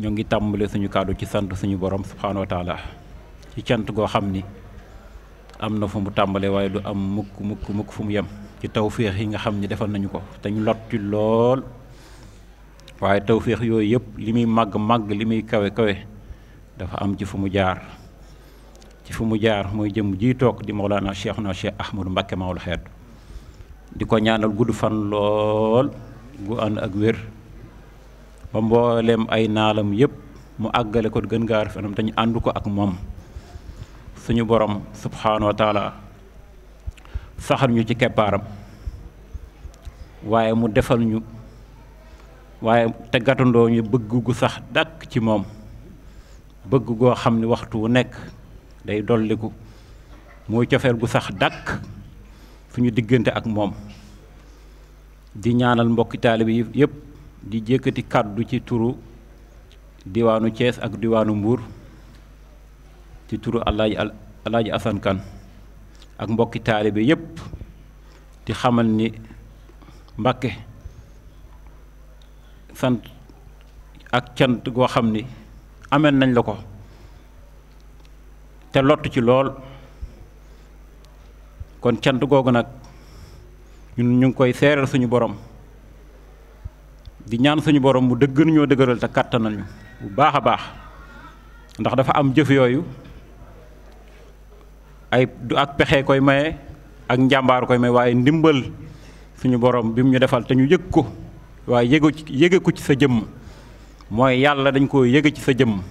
ñoo ngi tàmbale suñu kàddu ci sant suñu borom subhaanahu wa taala ci cant goo xam ni am na fu mu tàmbale waaye du am mukk fu mu yem ci tawféex yi nga xam ni defal nañu ko te ñu lot ci lool waaye tawféex yooyu yëpp li muy màgg li muy kawe dafa am ci fu mu jaar mooy jëm ji toog di Mawlana Cheikh Ahmadou Mbacké Maoul Hayd di ko ñaanal gudd fan lool gu ànd ak wér ba mboolem ay naalam yëpp mu àggale ko gën gaa rafetam te ñu ànd ko ak moom suñu borom subhaanahu wa taala saxal ñu ci keppaaram waaye mu defal ñu waaye te gàttandoo ñu bëgg gu sax dàkk ci moom bëgg goo xam ni waxtu wu nekk day dolliku mooy cofeel gu sax dàkk suñu diggante ak moom di ñaanal mbokki taalibe yi yëpp di jékkati kàddu ci turu diwaanu Thiès ak diwaanu Mbuur ci turu Alaaji Asan Kan ak mbokki taalibe yëpp di xamal ni Mbàkke sant ak cant goo xam ni amel nañ la ko te lott ci lool kon cant googu nag ñun ñu ngi koy seeral suñu borom di ñaan suñu borom mu dëgg ñoo dëgëral te kàttanal ñu bu baax a baax ndax dafa am jëf yooyu ay du ak pexe koy maye ak njàmbaar koy maye waaye ndimbal suñu borom bi mu ñu defal te ñu yëg ko waaye yëge ko ci sa jëmm mooy yàlla dañ ko yëge ci sa jëmm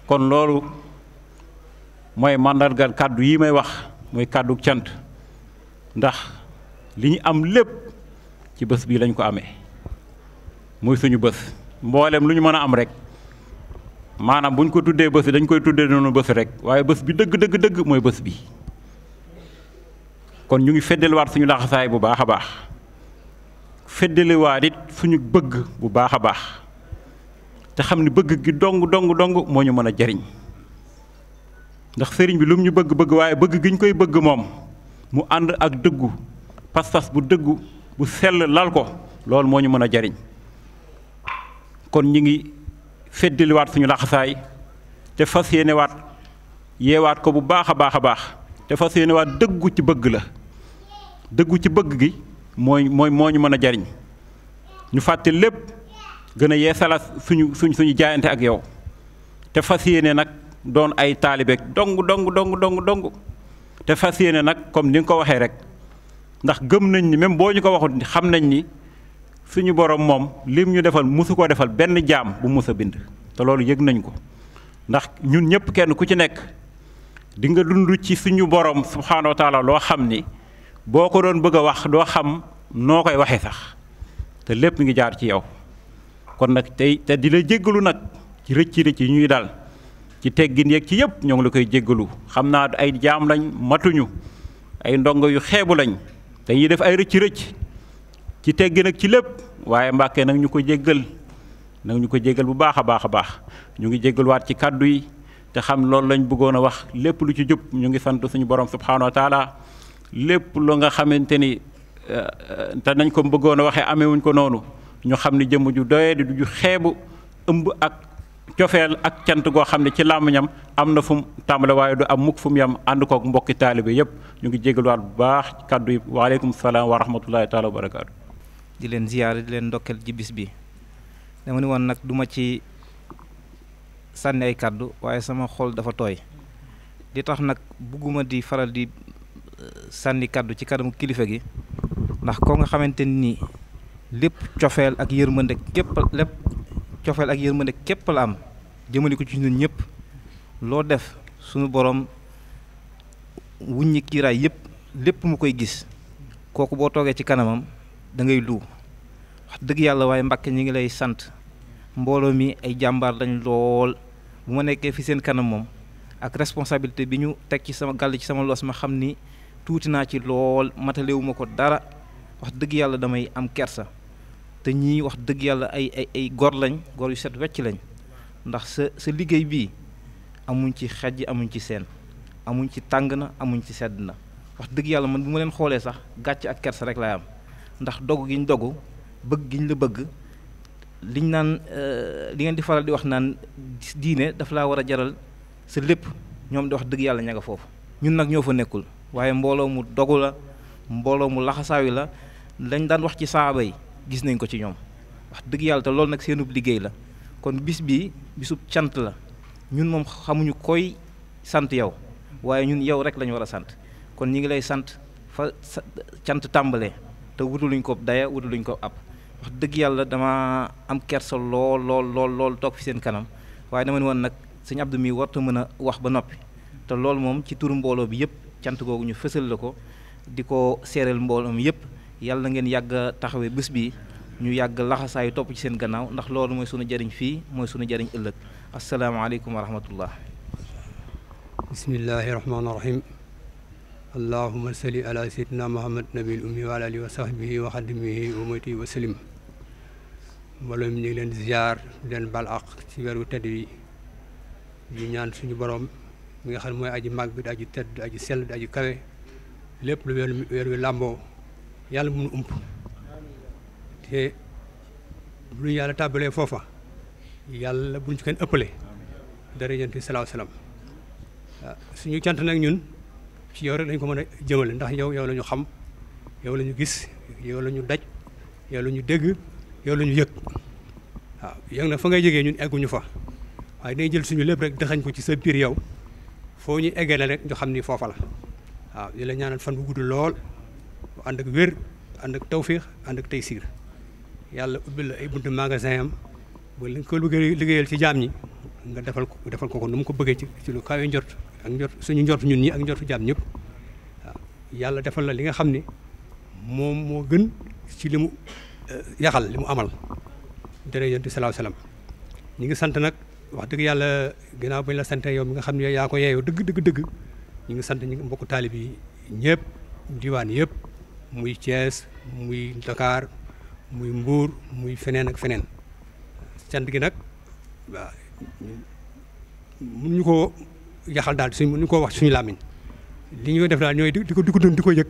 kon loolu mooy màndargal kàddu yi may wax mooy kàddu cant ndax li ñu am lépp ci bés bii lañ ko amee muy suñu bés mboolem lu ñu mën a am rek maanaam bu ñu ko tuddee bés bi dañ koy tuddee noonu bés rek waaye bés bi dëgg mooy bés bi kon ñu ngi feddaliwaat suñu laxasaay bu baax a baax feddaliwaat it suñu bëgg bu baax a baax te xam ni bëgg gi dong moo ñu mën a jariñ ndax sëriñ bi lu mu ñu bëgg waaye bëgg gi ñu koy bëgg moom mu ànd ak dëggu pas-pas bu dëggu bu sell lal ko loolu moo ñu mën a jariñ kon ñi ngi feddaliwaat suñu laxasaay te fas yéenewaat yeewaat ko bu baax a baax te fas yéenewaat dëggu ci bëgg la dëggu ci bëgg gi moo ñu mën a jariñ ñu fàtte lépp gën a yeesalaat suñu jaayante ak yow te fas yéene nag doon ay taalibe dong te fas yéene nag comme ni nga ko waxee rek ndax gëm nañ ni même boo ñu ko waxut xam nañ ni suñu borom moom lim ñu defal musu ko defal benn jaam bu mus a bind te loolu yëg nañ ko ndax ñun ñëpp kenn ku ci nekk di nga dund ci suñu borom subhaanahu wa taala loo xam ni boo ko doon bëgg a wax doo xam noo koy waxee sax te lépp ngi jaar ci yow kon nag te di la jéggalu nag ci rëcc yi ñuy dal ci teggin yeeg ci yëpp ñoo ngi la koy jéggalu xam naa ay jaam lañ matuñu ay ndongo yu xeebu lañ dañuy def ay rëcc ci teggin ak ci lépp waaye Mbàkke nag ñu ko jéggal bu baax a baax ñu ngi jéggaluwaat ci kàddu yi te xam loolu lañ bëggoon a wax lépp lu ci jub ñu ngi sant suñu borom subhaanahu wa taala lépp lu nga xamante ni te nañ ko bëggoon a waxee amewuñ ko noonu ñu xam ni jëmm ju doye di ju xeebu ëmb ak cofeel ak cant goo xam ne ci làmmiñam am na fu mu tàmbale waaye du am mukk fu mu yam ànd kook mbokki taalibe yépp ñu ngi jégaluwaat bu baax kàddu yi waaleykum salaam wa rahmatullahi taala wa barakaatu. di leen ziyaare di leen ndokkeel ci bis bi dama ni woon nag duma ci sànni ay kàddu waaye sama xol dafa tooy di tax nag bugguma di faral di sànni kàddu ci kanamu kilifa gi ndax koo nga xamante ni lépp cofeel ak yërmande képp la am jëmale ko ci ñun ñëpp loo def suñu borom wuññi kiiraay yëpp lépp mu koy gis kooku boo toogee ci kanamam da ngay lu wax dëgg yàlla waaye Mbàkke ñi ngi lay sant mbooloo mi ay jàmbaar lañ lool bu ma nekkee fi seen kanam moom ak responsabilité bi ñu teg ci sama gàll ci sama los ma xam ni tuuti naa ci lool matalewuma ko dara wax dëgg yàlla damay am kersa te ñii wax dëgg yàlla ay gor lañ gor yu set wecc lañ ndax sa liggéey bii amuñ ci xejj amuñ ci seen amuñ ci tàng na amuñ ci sedd na wax dëgg yàlla man bu ma leen xoolee sax gàcc ak kersa rek laay am ndax dogu gi ñu dogu bëgg gi ñu la bëgg liñ naan li ngeen di faral di wax naan diine daf laa war a jaral sa lépp ñoom di wax dëgg yàlla ña nga foofu. ñun nag ñoo fa nekkul waaye mbooloo mu dogu la, mbooloo mu laxasaayu la. lañ daan wax ci saaba yi gis nañ ko ci ñoom wax dëgg yàlla te loolu nag seenub liggéey la. kon bis bi bisub cant la, ñun moom xamuñu koy sant yow waaye ñun yow rek lañu war a sant. kon ñi ngi lay sant fa cant tàmbalee te wutuluñ ko daya wutuluñ ko ab. wax dëgg yàlla dama am kersa lool lool lool lool toog fi seen kanam waaye dama ne woon nag sëñ Abdou mi warta mën a wax ba noppi te loolu moom ci turu mbooloo bi yëpp cant googu ñu fësal la ko di ko seereel mbooloo mi yëpp. yàlla na ngeen yàgg a taxawee bés bi ñu yàgg laxasaayu topp ci seen gannaaw ndax loolu mooy sunu jariñ fii mooy sunu jariñ ëllëg. asalaamaaleykum wa rahmatullah. bismillahi rahmaani rahim. allahumma salli ala sayyidina muhammad nabil ummi wa ala alihi wa sahbihi wa xadimihi wa moytihi wa salim. mbooloo mi ñu ngi leen di ziar di leen bal ak ci weeru tedd yi di ñaan suñu borom mi nga xam ne mooy aji màgg di aji tedd di aji sell di aji kawe lépp lu weer wi làmboo yàlla bu mu ump te bu ñu yàlla tàbbalee foofa yàlla bu ñu ci kenn ëppale dara yonent bi salaahu salaam suñu cant nag ñun ci yow rek lañ ko mën a jëmale ndax yow la ñu xam yow la ñu gis yow la ñu daj yow la ñu dégg yow la ñu yëg waaw yëg na fa ngay jógee ñun egguñu fa waaye day jël suñu lépp rek daxañ ko ci sa biir yow foo ñu eggale rek ñu xam ni foofa la waaw di la ñaanal fan bu gudd lool bu ànd ak wér ànd ak tawféex ànd ak taysiir yàlla ubbil la ay buntu magasin am ba li nga ko liggéeyal ci jaam ñi nga defal ko nu mu ko bëggee ci lu kawe njort ak njort suñu njort ñun ñi ak njortu jaam ñëpp waaw yàlla defal la li nga xam ni moom moo gën ci li mu yaxal li mu amal dara yonent bi salaahu salaam ñi ngi sant nag wax dëgg yàlla ginnaaw bañ la sante yow mi nga xam ne yaa ko yeeyoo dëgg ñi ngi sant ñi ngi mbokku taalib yi ñëpp diwaan yëpp muy Thiès muy Dakar muy Mbour muy feneen ak feneen sant gi nag waaw mënuñu ko yaxal daal mënuñu koo wax suñu làmmiñ li ñuy def daal ñooy di ko dund di ko yëg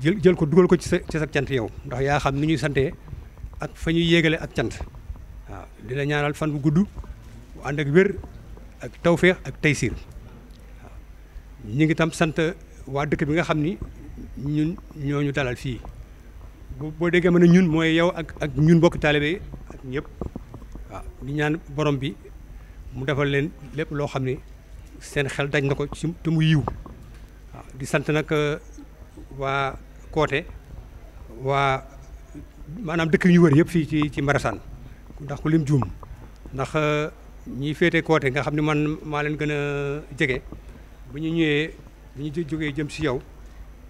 jël ko dugal ko ci sa cant yow ndax yaa xam ni ñuy santee ak fa ñuy yéegale ak cant waaw di la ñaanal fan bu gudd bu ànd ak wér ak tawféex ak taysiir waaw ñu ngi tam sant waa dëkk bi nga xam ni ñun ñooñu dalal fii boo déggee ma ne ñun mooy yow ak ñun bokk taalibe ak ñëpp waaw di ñaan borom bi mu defal leen lépp loo xam ne seen xel daj na ko ci te mu yiw waaw di sant nag waa Koote waa maanaam dëkk yu ñu wër yëpp fii ci Mbarasaan ndax ku lim juum ndax ñi féete Koote nga xam ne man maa leen gën a jege bu ñu ñëwee bu ñu jógee jëm si yow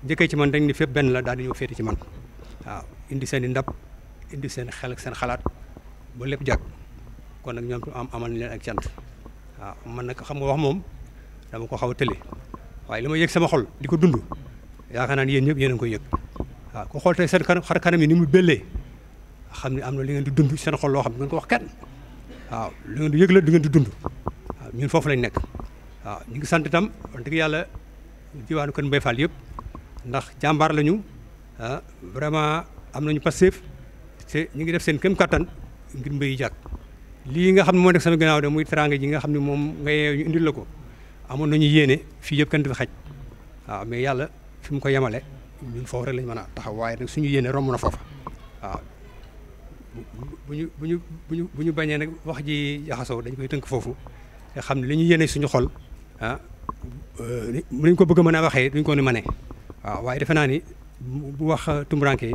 njëkkee ci man dañ ni fépp benn la daal di ñëw féete ci man waaw indi seen i ndab indi seen xel ak seen xalaat ba lépp jag kon nag ñoom amal leen ak cant waaw man nag xam nga wax moom dama ko xaw a tële waaye li ma yëg sama xol di ko dund yaakaar naa ne yéen ñëpp yéen a ngi koy yëg waaw ku xool tey seen xar kanam yi ni mu bellee xam ne am na li ngeen di dund seen xol loo xam ne ngeen ko wax kenn waaw li ngeen di yëg la di ngeen di dund waaw ñun foofu lañ nekk waaw ñu ngi sant itam wax dëgg yàlla diwaanu Kër Mbaye Fall yëpp ndax jàmbaar lañu vraiment am nañu passif te ñu ngi def seen kéem kattan ngir mbir yi jàkk lii nga xam ne moo nekk sama gannaaw de muy teraanga ji nga xam ne moom nga yeew ñu indil la ko amoon nañu yéene fii yëpp kenn du fi xaj waaw mais yàlla fi mu ko yemale ñun foofu rek lañu mën a taxaw waaye nag suñu yéene romb na foofa waaw bu ñu bañee nag wax ji jaxasoo dañ koy tënk foofu te xam ne li ñu yéene suñu xol mu nañ ko bëgg a mën a waxee duñ ko ni mënee waaw waaye defe naa ni bu wax tumuranke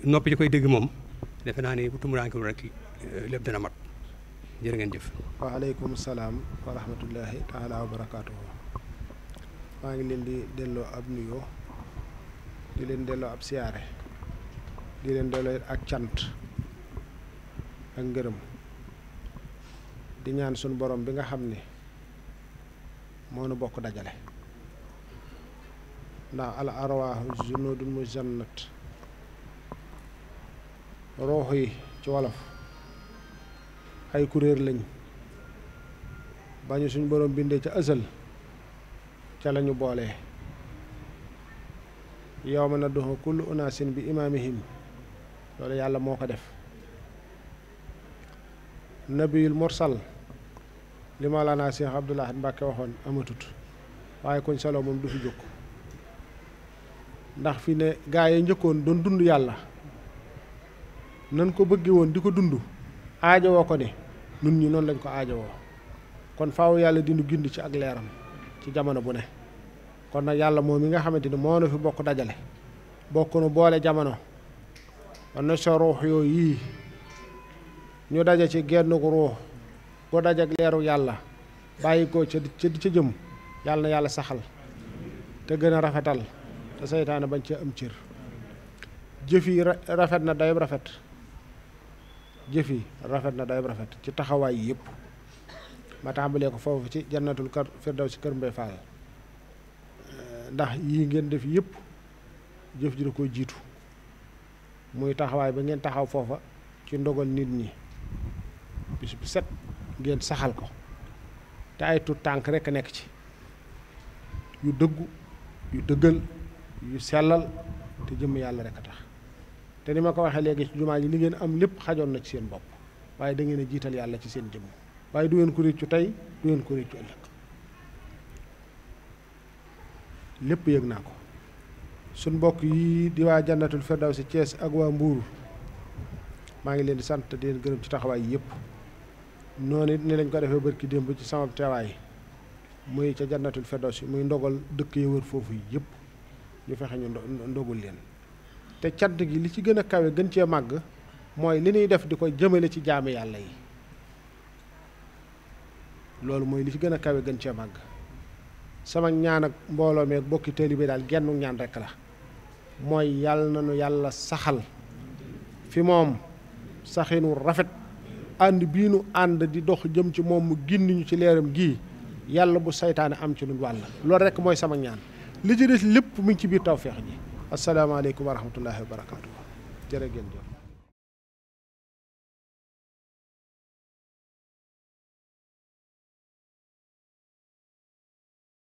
noppi di koy dégg moom defe naa ni bu tumuranke rek lépp dana mat jërë ngeen jëf. waaleykum salaam wa rahmatullahi taala wa barakaatuhu. maa ngi leen di delloo ab nuyoo di leen delloo ab siyaare di leen delloo ak cant ak ngërëm di ñaan sunu borom bi nga xam ne moo nu bokk dajale ndax al arwaahu junudun mujannat roox yi ci wolof ay kuréer lañ bañu suñ borom bindee ca ësal ca lañu boolee yawma nad'u kullu unaasin bi imaamihim loolu yàlla moo ko def nabiyul mursal li Mawlana Cheikh Abdoul Ahad Mbacké waxoon amatut waaye kuñ solo moom du fi jóg ndax fi ne gaa yi njëkkoon doon dund yàlla nan ko bëgge woon di ko dund aajowoo ko ne nun ñi noonu lañ ko aajowoo kon faaw yàlla dinu gind ci ak leeram ci jamono bu ne kon nag yàlla moom mi nga xamante ni moo na fi bokk dajale bokk nu boole jamono wan na sa ruux yooyu yii ñu daje ci genn gu ruux bu daje ak leeru yàlla bàyyi ko ca jëm yàlla na yàlla saxal te gën a rafetal te seytaane bañ cee am cër jëf yi rafet na dayab rafet jëf yi rafet na dayab rafet ci taxawaay yi yëpp ma tàmbalee ko foofu ci jannatul kër Firdawsi kër Mbay Fall ndax yii ngeen def yëpp jëf ji da koy jiitu muy taxawaay ba ngeen taxaw foofa ci ndogal nit ñi bis bu set ngeen saxal ko te ay tut tànk rekk nekk ci yu dëggu yu dëggal yu sellal te jëm yàlla rekk a tax te ni ma ko waxee léegi ci jumaa ji li ngeen am lépp xajoon na ci seen bopp waaye da ngeen a jiital yàlla ci seen jëmm waaye du ngeen ko réccu tey du ngeen ko réccu ëllëg lépp yëg naa ko suñ mbokk yi di waa jannatul firdawsi Thiès ak waa Mbuur maa ngi leen di sant di leen gërëm ci taxawaay yi yëpp noonu it ni lañ ko defee barki démb ci sama teewaay muy ca jannatul firdawsi muy ndogal dëkk yi wër foofu yëpp ñu fexe ñu ndogul leen te cant gi li ci gën a kawe gën cee màgg mooy li ñuy def di ko jëmale ci jaami yàlla yi loolu mooy li ci gën a kawe gën cee màgg sama ñaan ak mbooloo meeg bokki taalibe daal gennu ñaan rekk la mooy yàlla na nu yàlla saxal fi moom saxinu rafet ànd bii nu ànd di dox jëm ci moom mu gindi ñu ci leeram gii yàlla bu saytaane am ci lu wàll loolu rekk mooy sama ñaan li ci des lépp mu ngi ci biir tawfeex ji asalaamaaleykum wa rahmatullahi wa barakaatu jërë ngeen jëf